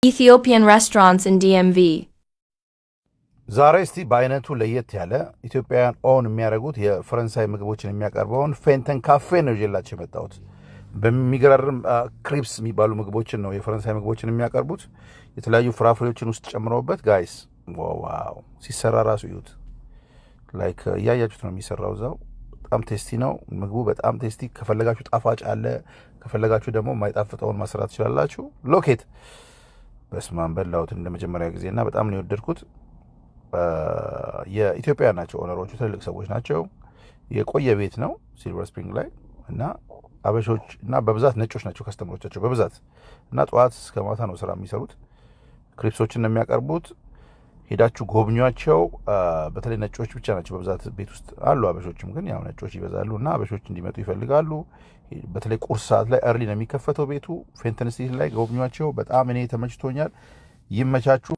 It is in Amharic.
Ethiopian restaurants in DMV. ዛሬ እስቲ በአይነቱ ለየት ያለ ኢትዮጵያውያን own የሚያደርጉት የፈረንሳይ ምግቦችን የሚያቀርበውን ፌንተን ካፌ ነው ይዤላችሁ የመጣሁት። በሚገራርም crepes የሚባሉ ምግቦችን ነው የፈረንሳይ ምግቦችን የሚያቀርቡት። የተለያዩ ፍራፍሬዎችን ውስጥ ጨምረውበት፣ guys፣ wow፣ ሲሰራ ራሱ እዩት። Like እያያችሁት ነው የሚሰራው እዛው። በጣም tasty ነው ምግቡ፣ በጣም tasty። ከፈለጋችሁ ጣፋጭ አለ፣ ከፈለጋችሁ ደግሞ የማይጣፍጠውን ማሰራት ትችላላችሁ። Look at፣ በስማም፣ በላሁት እንደ መጀመሪያ ጊዜ እና በጣም ነው የወደድኩት። የኢትዮጵያ ናቸው owner ኦቹ፣ ትልልቅ ሰዎች ናቸው። የቆየ ቤት ነው ሲልቨር ስፕሪንግ ላይ እና አበሾች እና በብዛት ነጮች ናቸው customer ኦቻቸው በብዛት እና ጠዋት እስከ ማታ ነው ስራ የሚሰሩት። Crepes ኦችን ነው የሚያቀርቡት። ሄዳችሁ ጎብኟቸው። በተለይ ነጮች ብቻ ናቸው በብዛት ቤት ውስጥ አሉ። አበሾችም ግን ያው ነጮች ይበዛሉ እና አበሾች እንዲመጡ ይፈልጋሉ። በተለይ ቁርስ ሰዓት ላይ early ነው የሚከፈተው ቤቱ። ፌንተን ስትሪት ላይ ጎብኟቸው። በጣም እኔ ተመችቶኛል። ይመቻችሁ።